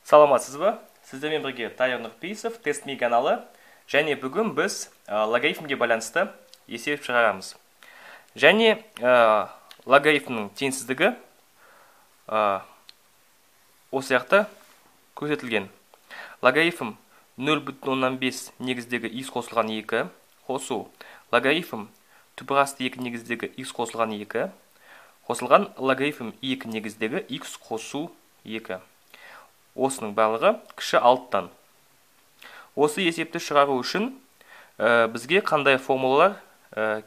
Саламатсыз ба? Сіздермен бірге Тайыр Нұрпейісов, Тест Ми каналы. Және бүгін біз логарифмге байланысты есеп шығарамыз. Және логарифмнің теңсіздігі осы жақта көрсетілген. Логарифм 0,5 негіздегі x қосылған 2 қосу логарифм түбір асты 2 негіздегі x қосылған 2 қосылған логарифм 2 негіздегі x қосу 2. Осының барлығы кіші 6-тан. Осы есепті шығару үшін бізге қандай формулалар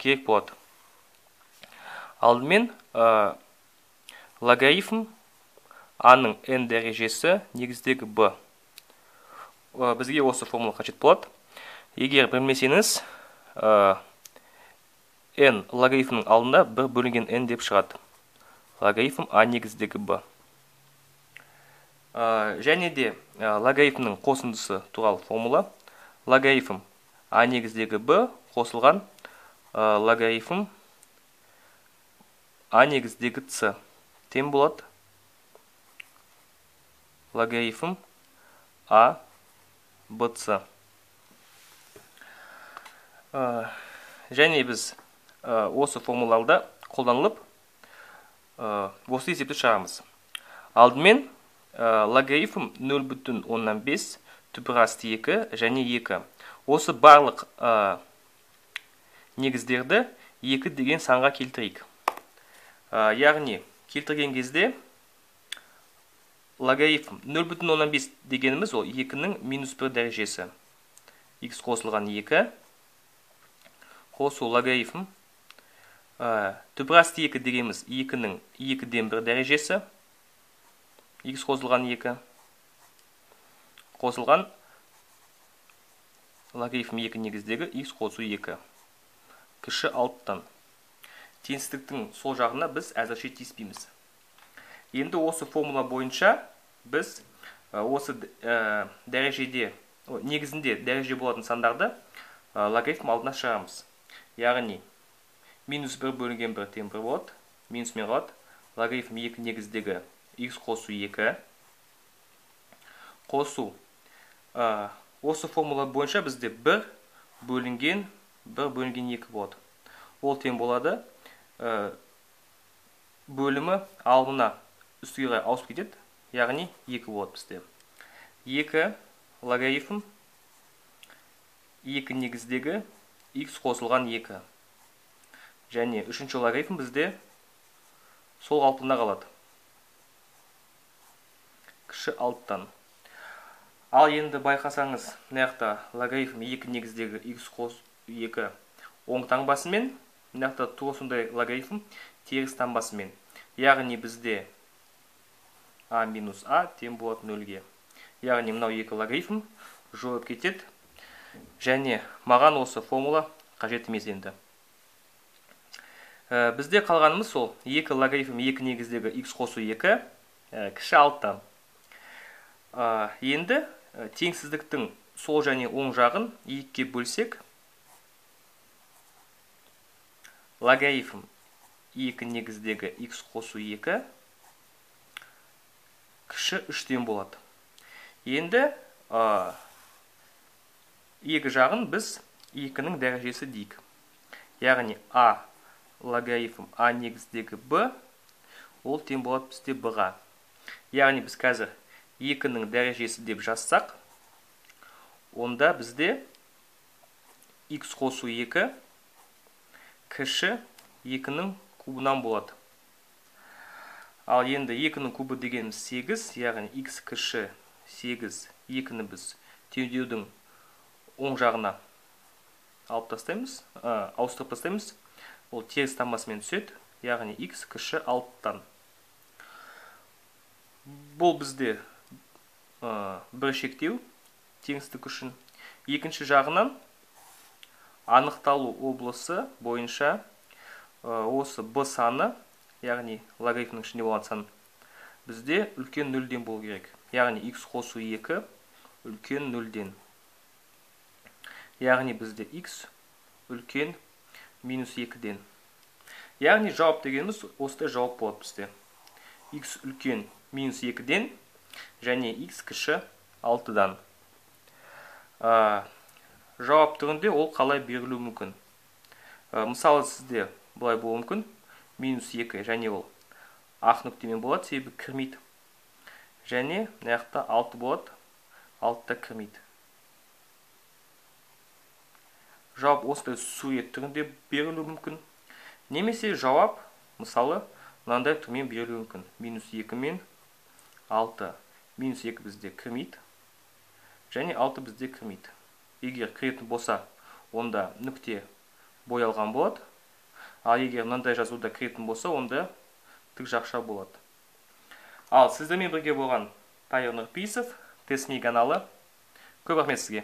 керек болады? Алдымен логарифм а-ның n дәрежесі негіздегі b. Бізге осы формула қажет болады. Егер білмесеңіз, n логарифмнің алдында 1 бөлінген n деп шығады. Логарифм а негіздегі b. Және де логарифмнің қосындысы туралы формула. Логарифм а негіздегі b қосылған логарифм а негіздегі c тең болады логарифм а б c. Және біз осы формулаларда қолданылып осы есепті шығарамыз. Алдымен логарифм 0,5 түбір асты 2 және 2. Осы барлық негіздерді 2 деген санға келтірейік. Яғни келтірген кезде логарифм 0,5 дегеніміз ол 2-нің минус 1 дәрежесі. X қосылған 2 қосу логарифм түбір асты 2 дегеніміз 2-нің 2-ден 1 дәрежесі. X қосылған 2 қосылған логарифм 2 негіздегі x қосу 2 кіші 6-тан. Теңсіздіктің сол жағына біз әзірше тиіспейміз. Енді осы формула бойынша біз осы дәрежеде, негізінде дәреже болатын сандарды логарифм алдына шығарамыз. Яғни минус 1 бөлінген 1 тең 1 болады, минусмен қалады. Логарифм 2 негіздегі x қосу 2 қосу осы формула бойынша бізде 1 бөлінген 1 бөлінген 2 болады. Ол тең болады. Бөлімі алдына үстіге қарай ауысып кетеді, яғни 2 болады бізде. 2 логарифм 2 негіздегі x қосылған 2. Және үшінші логарифм бізде сол қалпында қалады. Кіші 6-тан. Ал енді байқасаңыз, мына жақта логарифм 2 негіздегі x қосу 2 оң таңбасымен, мына жақта тура сондай логарифм теріс таңбасымен. Яғни бізде а минус а тең болады 0-ге. Яғни мынау екі логарифм жойылып кетеді. Және маған осы формула қажет емес енді. Бізде қалғанымыз сол 2 логарифм 2 негіздегі x қосу 2 кіші 6-тан. Енді теңсіздіктің сол және оң жағын 2-ге бөлсек, логарифм 2 негіздегі x қосу 2 кіші 3-тен болады. Енді екі жағын біз 2-нің дәрежесі дейік. Яғни а логарифм а негіздегі b ол тең болады бізде b-ға. Яғни біз қазір 2-нің дәрежесі деп жазсақ, онда бізде x қосу 2 кіші 2-нің кубынан болады. Ал енді 2-нің кубы дегеніміз 8, яғни x кіші 8, 2-ні біз теңдеудің оң жағына алып тастаймыз, ауыстырып тастаймыз. Ол теріс таңбасымен түседі, яғни x кіші 6-тан. Бұл бізде бір шектеу теңсіздік үшін. Екінші жағынан анықталу облысы бойынша осы b саны, яғни логарифмнің ішінде болған сан, бізде үлкен 0-ден болу керек. Яғни x қосу 2 үлкен 0-ден. Яғни бізде x үлкен минус 2-ден. Яғни жауап дегеніміз осындай жауап болады бізде. X үлкен минус 2-ден. Және x кіші 6-дан. Жауап түрінде ол қалай берілуі мүмкін? Мысалы, сізде былай болуы мүмкін. Минус 2 және ол ақ нүктемен болады, себебі кірмейді. Және мына жақта 6 болады, 6 та кірмейді. Жауап осындай сурет түрінде берілуі мүмкін. Немесе жауап, мысалы, мынандай түрмен берілуі мүмкін. Минус 2 мен 6. Минус 2 бізде кірмейді. Және 6 бізде кірмейді. Егер кіретін болса, онда нүкте боялған болады. Ал егер мынандай жазуда кіретін болса, онда тік жақша болады. Ал сіздермен бірге болған Тайыр Нұрпейісов, Тестми каналы. Көп рахмет сізге.